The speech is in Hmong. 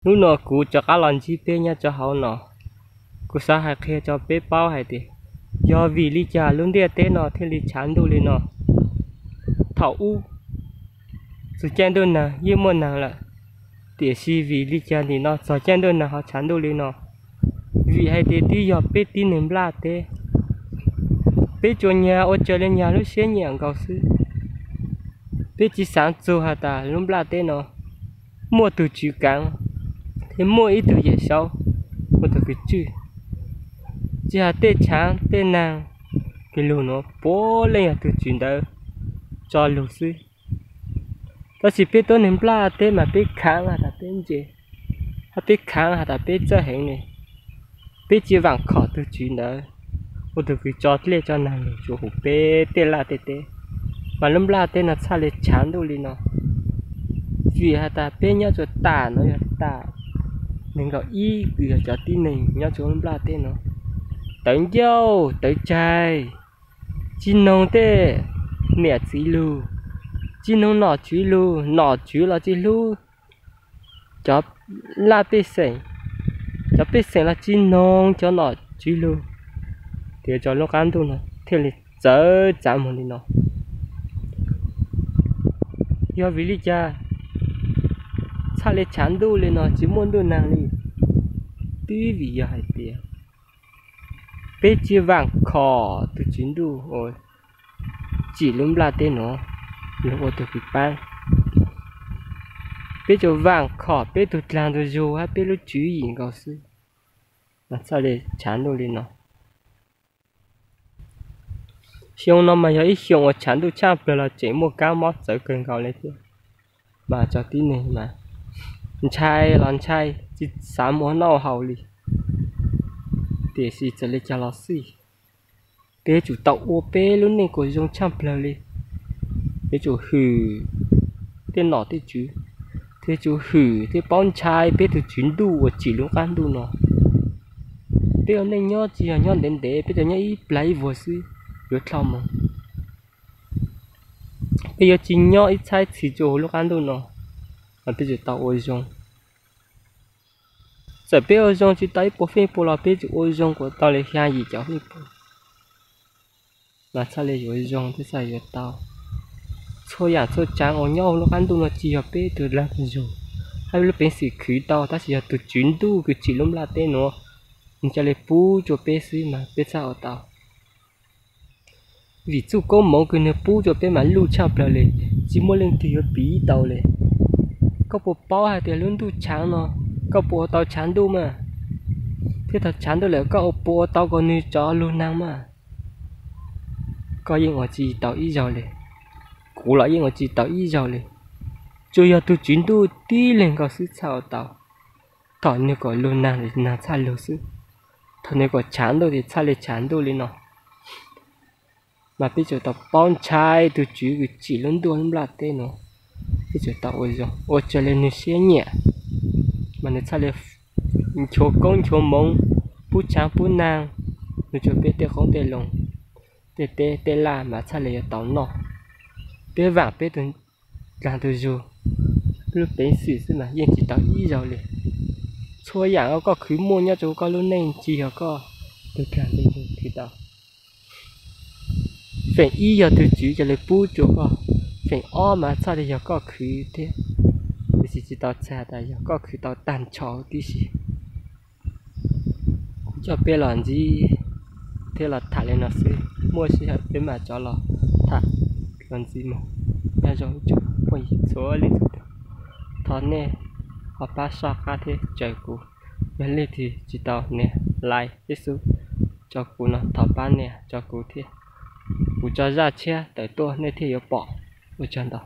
Hnub no kuv rov qab los ntsib peb nyob rau hauv no, kuv xav hais qhia rau peb paub hais tias yog vim li cas lub ntiaj teb no thiaj li tshav ntuj li no. Thaum ub txog caij ntuj neeg yeej muaj neeg lawm, tiam sis vim li cas nim no txog caij ntuj neeg ho tshav ntuj li no? Vim hais tias twb yog peb tib neeg nplaj teb, peb tsuas nyag ua raws li nyag lub siab nyiam nkaus xwb. Peb tsis xav txog has tas lub nplaj teb no muaj tus tswv kaav thiab muaj ib tug yawm saub ua tus kws tswj. Tsis has tej tshaav tej naag kws lug nuav puav leej yog tus tswv ntawd tso lug xwb. Tab sis peb tuab neeg nplaj teb mas peb khaav has tas peb ntse, hab peb khaav has tas peb txawj heev li. Peb tsis vaam khom tug tswv ntawd ua tus kws tso dlej tso naag lug tsuav huv peb tej laj tej teb, mas lub nplaj teb no txhaj le tshaav ntuj li no. Vim has tas peb nyob rua tam no yog tam neeg nkaum ib kws yog cov tib neeg nyob rua lub nplaj teb no. Tawv ncauj tawv tsaig, tsis noog tej niam txiv lug, tsis noog nom tswv lug, nom tswv los tsis hlub cov laj pej xeem, cov pej xeem los tsis noog cov nom tswv lug. Tias rua lub qaab ntuj no thiaj li txawv txav moog li no. Yog vim li cas txhaj le tshaav ntuj li no tsis muaj ntuj naag li? Twb vim yog hais tias peb tsis vaam khom tug tswv ntuj uas tsim lub nplaj teb nuav lug ua tug kws paab. Peb tsuas vaam khom peb tug dlaag tug zug hab peb lub tswv yim nkaus xwb, mas txhaj le tshaav ntuj li no. Xyoo no mas yog ib xyoo uas tshaav ntuj tshaaj plawg los tseem muaj kaab mob txawv kawg nkaus li thiab. Mas cov tib neeg mas ntshai los ntshai tsis xav mus ua noj haus li. Tiam sis txawm li cas los xij, peb yuav tsum tau ua peb lub neej kom zoo tshaaj plawg li. Peb yuav tsum hwm tej nom tej tswv, peb yuav tsum hwm thiab paub ntshai peb tug tswv ntuj uas tsim lub qaab ntuj no. Peb ua neej nyob tsis yog nyob ntev ntev, peb tsuas nyob ib plag ib vuag xwb yuav dlhau moog. Peb yuav tsis nyob ib txhab txhis rua huv lub qaab ntuj no, mas peb tsum tau ua zoo. Txawm peb ua zoo tsis tau ib puas feej pua los peb tsum ua zoo kuas tau li xyaa yim caum feej pua, mas txhaj li yuav zoo thiab txhaj yuav tau. Txhua yaam txhua tsaav uas nyob huv lub qaab ntuj no tsis yog peb tug dlaag tug zug hab peb lub peev xwm khwv tau, tab sis yog tug tswv ntuj kws tsim lub nplaj teb nuav, nwg ca le pub rua peb xwb mas peb txhaj ua tau. Vim txuj koob moov kws nwg pub rua peb mas luj tshaaj plawg li, tsis muaj leej twg yuav piv tau li. Koj puas paub hais tias lub ntuj tshaav no, koj puas ua tau tshaav ntuj mas? Thiab thaum tshaav ntuj lawm koj puas ua tau kom nwg rov lug naag mas? Koj yeej ua tsis tau ib zaug li, kuv los yeej ua tsis tau ib zaug li. Tsuas yog tug tswv ntuj tib leeg nkaus xwb txhaj ua tau. Thaum nwg kom lug naag, naag txhaj lug xwb. Thaum nwg kom tshaav ntuj ces txhaj li tshaav ntuj li no. Mas peb tsum tau paub ntshai tug tswv kws tsim lub ntuj lub nplaj teb nuav. Peb tsum tau ua zoo ua raws li nwg siab nyiam, mas nwg txhaj li nchuav koob nchuav moov, pub tshaav pub naag, nwg tsua peb tej qoob tej loo, tej teb tej laj mas txhaj li yuav tau noj. Peb vaam peb tug dlaag tug zug lub peev xwm xwb mas yeej tsis tau ib zaug li. Txhua yaam koj khwv muaj nyob rua koj lub neej tsis yog koj tug dlaag tug zug khwv tau. Feem ib yog tug tswv ca le pub rua koj, feem ob mas txhaj li yog koj khwv thiab, tiam sis tsis tau txhais tas yog koj khwv tau taag nrho tib si. Kuv coj peb los ntsib thiab los tham li no xwb, muaj sij hawm peb mam rov los tham los ntxiv moog. Nyob zoo ib tsoom phooj ywg txhua leej txhua tug, thov nej ho pab soj qab thiab caw kuv. Yog leej twg tsis tau nias like thiab sub rua kuv no thov pab nias rua kuv thiab. Kuv tso zaj tshiab tawm tuaj nej thiaj yuav pom. Ua tsaug ntau.